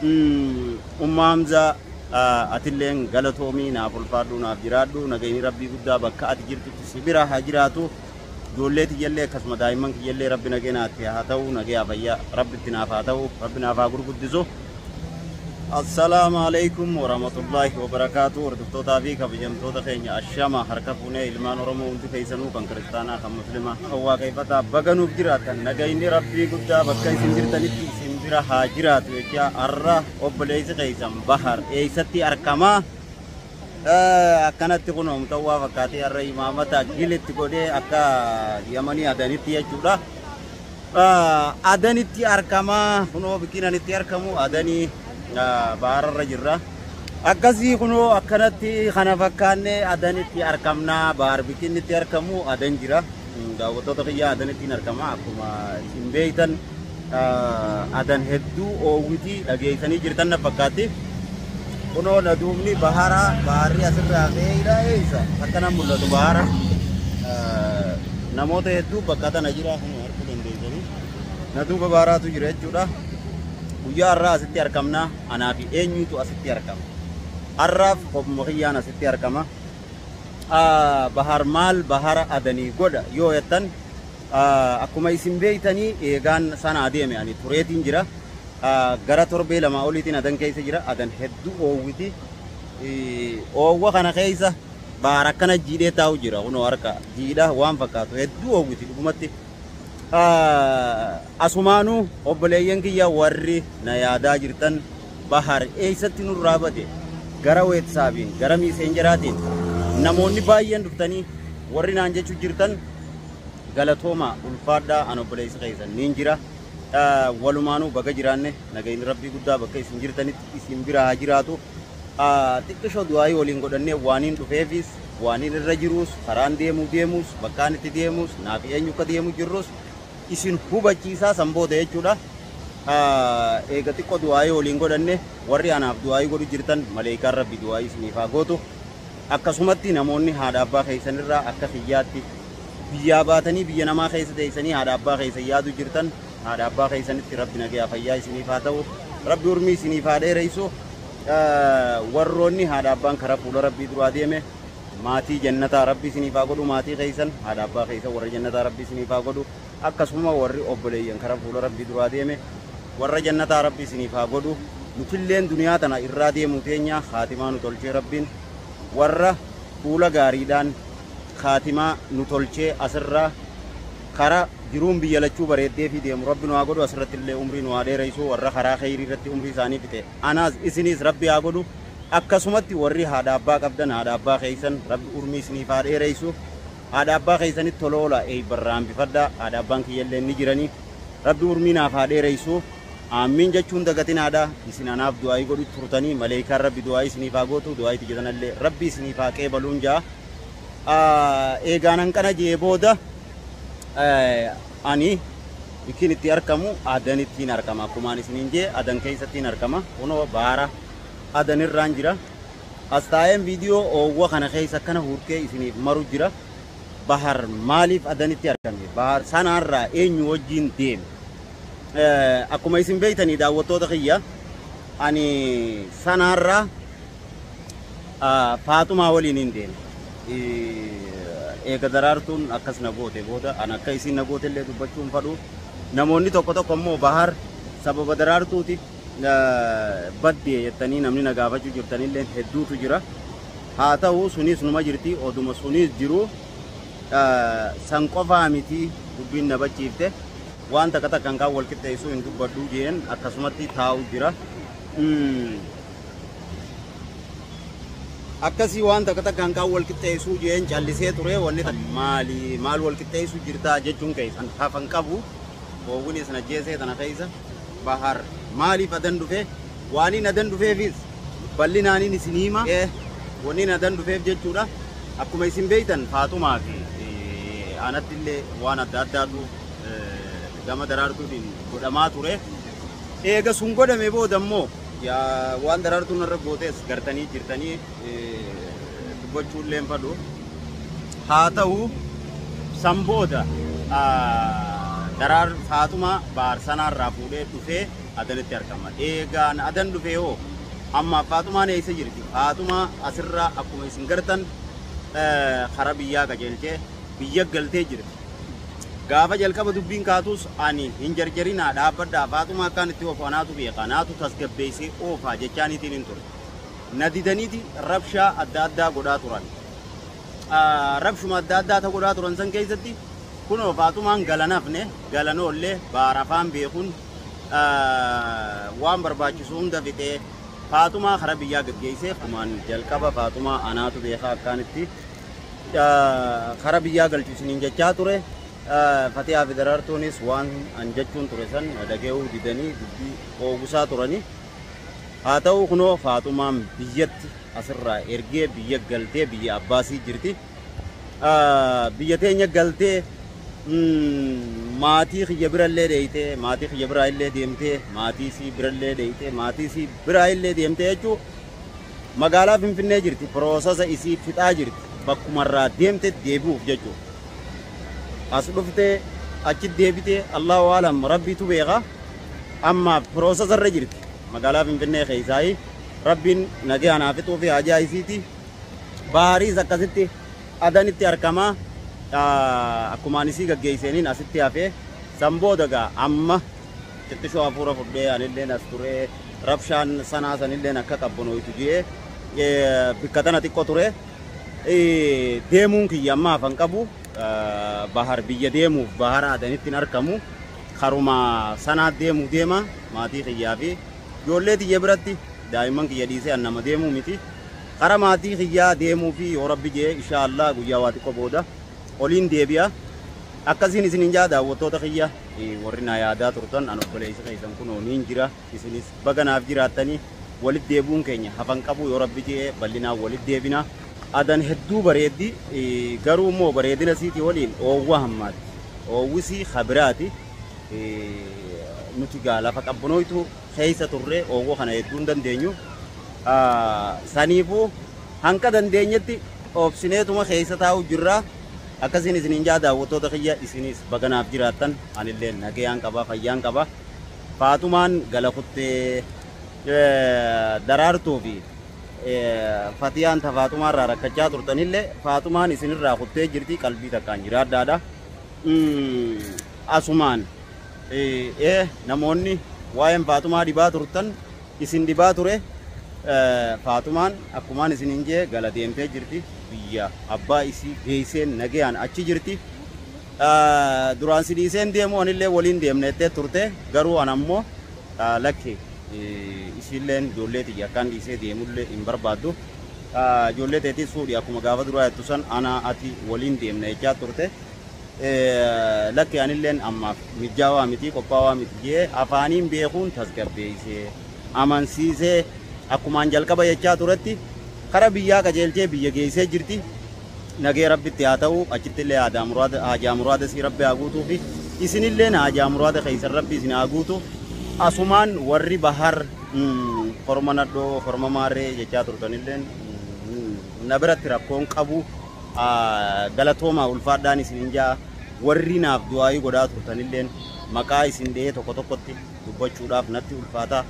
Umma Hamzaa, atilleen galatoomii, naaf ulfaadhu, naaf jiraadhu. Nagayni Rabbii guddaa bakka ati jirtutti si bira haa jiraatu. Ijoollee tiyyallee akkasuma, daa'imman kiyyallee Rabbi nageenaatti haa ta'u, nagayaa fayyaa Rabbitti naaf haa ta'u, Rabbi naaf haa gurguddisu. Assalaamu alaikum warahmatullaahi wabarakaatu. Hordoftootaa fi kabajamtoota keenya, ashama harka fuunee. Ilmaan Oromoo hundi keessanuu, kan kiristaanaa, kan muslimaa, kan waaqeffataa, baga nuuf jiraatan. Nagayni Rabbii guddaa bakka isin jirtanitti isin bira haa jiraatu jecha, har'a obboleessi keessan Bahar eessatti argamaa? Akkanatti kun mutawwaa fakkaatee har'a imaamata gilitti godhee akka Yamanii Adanitti jechuudha. Adanitti argamaa, kunoo bikinan itti argamu Adanii bahararra jirra. Akkasii kunoo akkanatti kana fakkaannee Adanitti argamnaa. Bahar bikinni itti argamu Adan jira. Daawwattoota kiyyaa, Adanitti hin argama. Akkuma isin beektan Adan hedduu oowwitii dhageessanii jirtan na fakkaatti. Kunoo na duubni bahara, baharri asirraa fe'idha eessa akkana mul'atu bahara. Namoota hedduu bakka tana jira, kunoo arguu dandeessanii. Na duuba baharaatu jira jechuudha. Guyyaa har'aa asitti argamna. Anaa fi eenyutu asitti argama? Har'aaf kophuma kiyyaan asitti argama. Bahar maal bahara Adanii godha yoo jettan, akkuma isin beektanii eegaan sana adeeme ani tureetiin jira. Gara torbee 2 oliitiin Adan keessa jira. Adan hedduu oowwiti. Oowwa kana keessa bahar akkana jiidhee taa'u jira. Kunoo harka jiidha waan fakkaatu, hedduu oowwiti dhugumatti. Asumaanuu obboleeyyan kiyya warri na yaadaa jirtan, Bahar eessatti nurraa bade, gara WhatsAppiin, gara Messengeraatiin namoonni baay'een dhuftanii warri naan jechuu jirtan, galatooma, ulfaadhaa. An obboleessi keessan niin jira. Walumaanuu baga jiraanne. Nagayni Rabbii guddaa bakka isin jirtanitti isin bira haa jiraatu. Xiqqishoo du'aayii waliin godhannee waaniin dhufeefis, waaniin irra jiruus, karaan deemuu deemuus, bakkaan itti deemuus, naaf eenyu akka deemu jirrus isin hubachiisaa san booda jechuudha. Eega xiqqoo du'aayii waliin godhanne, warri anaaf du'aayii godhu jirtan maleekaan Rabbi du'aayii isiniif haa gootu. Akkasumatti namoonni haadha abbaa keessanirraa akka kiyyaatti biyyaa baatanii biyya namaa keessa teessanii haadha abbaa keessan yaadu jirtan, haadha abbaa keessanitti Rabbi nagayaa fayyaa isiniif haa ta'u. Rabbi urmii isiniif haa dheeressu. Warroonni haadha abbaan karaa fuula Rabbii duraa deeme maatii jannataa Rabbi isiniif haa godhu. Maatii keessan, haadha abbaa keessan warra jannataa Rabbi isiniif haa godhu. Akkasuma warri obboleeyyan karaa fuula Rabbii duraa deeme warra jannataa Rabbi isiniif haa godhu. Nutilleen duniyaa tana irraa deemuu teenya haatimaa nu tolchee, Rabbiin warra fuula gaariidhaan haatimaa nu tolchee asirraa kara jiruun biyya lachuu bareeddee fi deemu Rabbi nu haa godhu. Asirratti illee umrii nu haa dheeressu. Warra karaa kheyrii irratti umrii isaanii fixe anaas isiniis Rabbi haa godhu. Akkasumatti warri haadha abbaa qabdan, haadha abbaa keessan Rabbi urmii isiniif haa dheeressu. Haadha abbaa keessanitti tola oola, eebbarraa hambifadha. Haadha abbaan kiyyallee ni jiranii, Rabbi urmii naaf haa dheeressu, aamiin jechuun dagatinaadha. Isin anaaf du'aayii godhu turtanii, maleekaan Rabbi du'aayii isiniif haa gootu, du'aayii tiyyatanallee Rabbi isiniif haa qeebaluun jaa. Eegaan hanqana jee booda, ani bikin itti argamu Adanittiin argama. Akkumaan isiniin jee Adan keessattiin argama. Kunoo baara Adanirraan jira. As taa'een viidiyoo oowwa kana keessa akkana hurkee isiniif maru jira. Bahar maaliif Adanitti argame? Bahar sanaarraa eenyu wajjin deeme? Akkuma isin beektanii daawwattoota kiyya, ani sanaarraa Faaxumaa waliin hin deeme. Eega Daraartuun akkas na goote booda, an akka isin na goote illee dubbachuu hin fadhu. Namoonni tokko tokko immoo Bahar sababa Daraartuutiif baddee jettanii namni na gaafachuu jirtanillee hedduutu jira. Haa ta'u, sunis numa jirti, oduma sunis jiru san qofaa miti dubbiin na bachiifte. Waan takka takkan kan wal qixxeessuu hin dubbadhu jeen akkasumatti taa'u jira. Akkasii waan takka takkaan kan wal qixxeessuu jeen callisee ture. Wanni maali, maal wal qixxeessuu jirtaa jechuun keessan hafan qabu. Oowwini sana jeesee tana keessa Bahar maaliif Adan dhufe? Waaniin Adan dhufeefis bal'inaaniin isin hima. Wanni Adan dhufeef jechuudha, akkuma isin beektan Faaxumaa fi anatti illee waan adda addaatu gama Daraartuutiin godhamaa ture. Eega sun godhame booda immoo waan Daraartuun irra gootes gartanii jirtanii, dubbachuu illee hin fadhu. Haa ta'u, san booda Daraar Faaxumaa Bahar sanaarraa fuudhee dhufee Adanitti argama. Eegaan Adan dhufee hoo amma Faaxumaan eessa jirti? Faaxumaa asirraa akkuma isin gartan karaa biyyaa qajeelchee biyya galtee jirti. Gaafa jalqaba dubbiin kaatus ani hin jarjarinaa dhaabbadhaa Faaxumaa akkaan itti oofu anaatu beeka anaatu tasgabbeessee oofaa jechaaniitiin hin ture. Na didaniiti rabshaa adda addaa godhaa turan. Rabshuma adda addaa ta godhaa turan san keessatti kunoo Faaxumaan galanafne galanoollee baara afaan beekuun waan barbaachisu hunda fixee Faaxumaa karaa biyyaa gaggeessee kumaan jalqaba Faaxumaa anaatu beekaa akkaan itti karaa biyyaa galchu isiniin jechaa ture. Fatihaa fi Daraartuunis waan an jechuun ture san dhaga'uu didanii dubbii oogusaa turani. Haa ta'u kunoo Faaxumaan biyyatti asirraa ergee biyya galtee biyya abbaasii jirti. Biyya teenya galtee maatii kiyya birallee dheeyitee maatii kiyya biraa illee deemtee maatii isii birallee dheeyitee maatii isii biraa illee deemtee jechuu magaalaa Finfinnee jirti. Piroosasa isii fixaa jirti. Bakkumarraa deemte deebi'uuf jechuudha. As dhuftee achi deebitee Allahu alam rabbiitu beeka. Amma piroosasa irra jirti. Magaalaa Finfinnee keessaayi rabbiin nagaya naa fixuu fi hajaa isiiti. Baariis akkasitti Adanitti argama. Akkumaan isii gaggeessaniin asitti hafee san booda gaa amma xixiqqoo hafuura fudhee anilleen as turee rabshaan sanaa sanilleen akka qabbanooytu jee bikka tana xiqqoo ture. Deemuun kiyya amma hafan qabu bahar biyya deemuuf bahara Adanitti hin argamu. Karuma sanaa deemuu deema maatii kiyyaa fi ijoollee tiyya biratti daa'imman kiyya dhiisee an nama deemuu miti. Kara maatii kiyyaa deemuu fi yoo rabbi jee insha Allah guyyaa waa xiqqoo booda oliin deebi'a. Akkasiin isinin jaa daawwattoota kiyya warri na yaadaa turtan an obboleessa keessan kunoo niin jira. Isinis baga naaf jiraattanii walitti deebi'uun keenya hafan qabu yoo rabbi jee bal'inaan walitti deebina. Adan hedduu bareeddi garuu immoo bareedina siitii waliin oowwa hammaatti. Oowwisii habiraati. Nuti gaa lafa qabbanooytu keessa turre oowwa kana hedduu hin dandeenyu. Saniifuu hanqa dandeenyetti obsineetuma keessa taa'u jirra. Akkasiin isiniin jaa daawwattoota kiyya isinis baga naaf jiraattan anillee nagayaan qaba fayyaan qaba. Faaxumaan gala kuttee Daraartuu fi Fatiyaan ta Faaxumaa irraa rakkachaa turtanillee Faaxumaan isinirraa kuttee jirti qalbii takkaan jiraadhaadha. Asumaan namoonni waa'een Faaxumaa dhibaa turtan isin dhibaa ture. Faaxumaan akkumaan isiniin jee gala deemtee jirti biyya abbaa isii geesseen nagayaan achi jirti. Duraan si dhiiseen deemu anillee waliin deemne jettee turte garuu an ammoo lakke isiilleen ijoollee tiyya akkaan dhiisee deemullee hin barbaaddu. Ijoollee teetis fuudhi akkuma gaafa duraa jettu san ana ati waliin deemne jechaa turte. Lakke anilleen ammaaf mijaawaa miti qophaawaa miti jee afaaniin beekuun tasgabbeessee amansiisee akkumaan jalqaba jechaa turetti kara biyyaa qajeelchee biyya geessee jirti. Nagee rabbitti haa ta'u achitti illee haajaa muraada sii rabbi haa guutuu fi isinillee haajaa muraada keessan rabbi isin haa guutu. Asumaan warri bahar korma nadhoo korma maarree jechaa turtanilleen na biratti rakkoon qabu galatoomaa ulfaadhaan isinin jaa warri naaf du'aayii godhaa turtanilleen maqaa isin dhihee tokko tokkotti dubbachuudhaaf natti ulfaata.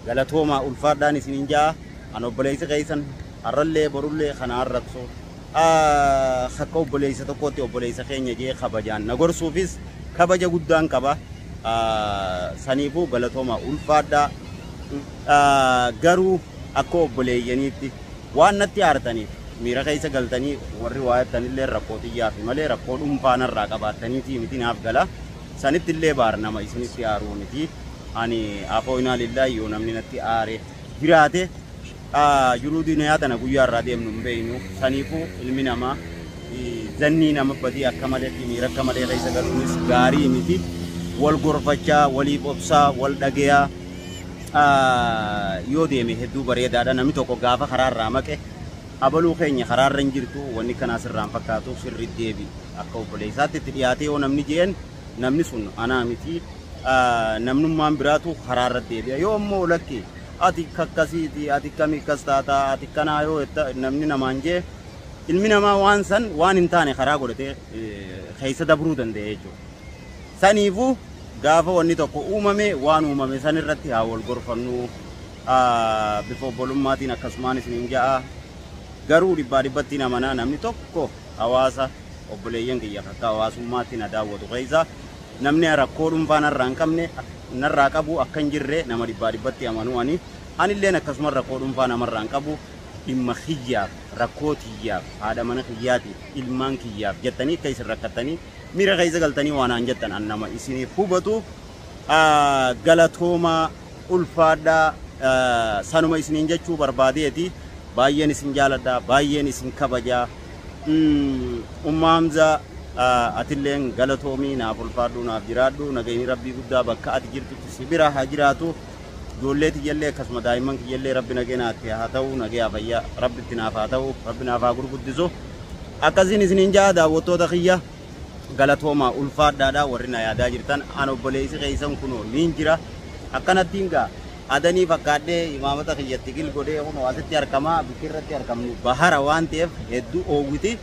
Galatoomaa ulfaadhaan isinin jaa an obboleessi keessan har'allee borullee kana arrabsu akka obboleessa tokkotti obboleessa keenya jee kabajaan na gorsuufis kabaja guddaan qaba. Saniifuu galatoomaa ulfaadhaa garuu akka obboleeyyaniitti waan natti aartaniif miira keessa galtanii warri waa jettanillee rakkoo xiyyaa fi malee rakkoo dhuunfaa narraa qabaattaniitii miti naaf gala. Sanitti illee baar nama isinitti aaruu miti. Ani afoo inaa lillaahi yoo namni natti aare jiraate jiruu duniyaa tana guyyaa irraa deemnu hin beeknu. Saniifuu ilmi namaa zannii nama badii akka maleetti miira akka malee keessa galuunis gaarii miti. Wal gorfachaa, waliif obsaa, wal dhagayaa yoo deeme hedduu bareedaadha. Namni tokko gaafa karaarraa maqe abaluu keenya karaarra hin jirtu wanni kanaa sirraan fakkaatu sirri deebi. Akka obboleessaatti itti dhiyaatee yoo namni jeen namni sun anaa miti namnummaan biraatu karaarra deebi'a. Yoo ammoo lakki ati kakkasiiti ati kamii akkas taataa ati kanaa yoo namni namaan jee ilmi namaa waan san waan hin taane karaa godhatee keessa dabruu danda'a jechuudha. Saniifuu Gaafa wanni tokko uumame waan uumame san irratti haa wal gorfannu, bifa obbolummaatiin akkasumaan isiniin ja'a. Garuu dhibbaa dhibbatti amanaa namni tokko hawaasa obboleeyyan kiyya akka hawaasummaatti na daawwatu keessa namni rakkoo dhuunfaa narraa hin qabne narraa qabu akka hin jirre nama dhibbaa dhibbatti amanuu ani. Anilleen akkasuma rakkoo dhuunfaa namarraa hin qabu. Dhimma kiyyaaf, rakkoo tiyyaaf, haadha mana kiyyaatiif, ilmaan kiyyaaf jettanii akka isin rakkattanii miira keessa galtanii waan aan jettan an nama isiniif hubatu. Galatoomaa, ulfaadhaa, sanuma isiniin jechuu barbaadeeti. Baay'een isin jaaladha, baay'een isin kabajaa. Umma Hamza, atilleen galatoomii, naaf ulfaadhu, naaf jiraadhu. Nagayni rabbii guddaa bakka ati jirtutti si bira haa jiraatu. Ijoollee tiyyallee akkasuma daa'imman kiyyallee rabbi nageenaatti haa ta'u, nagayaa fayyaa rabbitti naaf haa ta'u, rabbi naaf haa gurguddisu. Akkasiin isiniin ja'a daawwattoota kiyya, galatoomaa, ulfaadhaadha warri na yaadaa jirtan. An obboleessi keessan kunoo niin jira. Akkanattiin gaa adanii fakkaadhee imaamata kiyyatti gil godhee kunoo asitti argamaa. Bikki irratti argamnu bahara waan ta'eef hedduu oowwiti.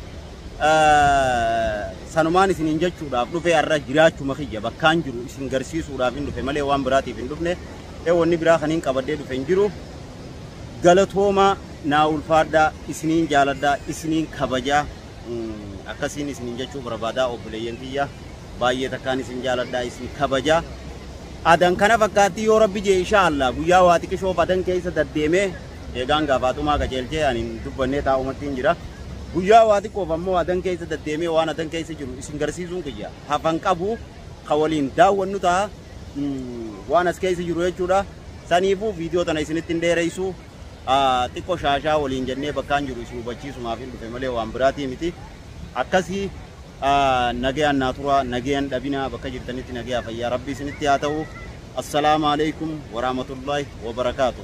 Sanumaan isiniin jechuudhaaf dhufe har'a. Jiraachuma kiyya bakkaan jiru isin garsiisuudhaaf hin dhufe malee waan biraatiif hin dhufne. Wanni biraa kaniin qabadhee dhufe hin jiru. Galatooma, naa ulfaadhaa, isiniin jaaladhaa, isiniin kabajaa. Akkasiin isiniin jechuu barbaadaa obboleeyyan kiyya, baay'ee takkaan isin jaaladhaa, isin kabajaa. Adan kana fakkaatti. Yoo rabbi jee, insha Allah, guyyaa waa xiqishoof adan keessa daddeemee eegaan gaafaatumaa qajeelchee ani dubbannee taa'umatti hin jira. Guyyaa waa xiqqoof ammoo adan keessa daddeemee waan adan keessa jiru isin garsiisuun kiyya hafan qabu ka waliin daawwannu ta'a waan as keessa jiru jechuudha. Saniifuu viidiyoo tana isinitti hin dheeressu. Xiqqoo shaashaa waliin jennee bakkaan jiru isin hubachiisumaaf hin dhufe malee waan biraatii miti. Akkasii nagayaan naa turaa, nagayaan dhabinaa, bakka jirtanitti nagayaa fayyaa rabbi isinitti haa ta'u. Assalaamu alaikum warahmatullaahi wabarakaatu.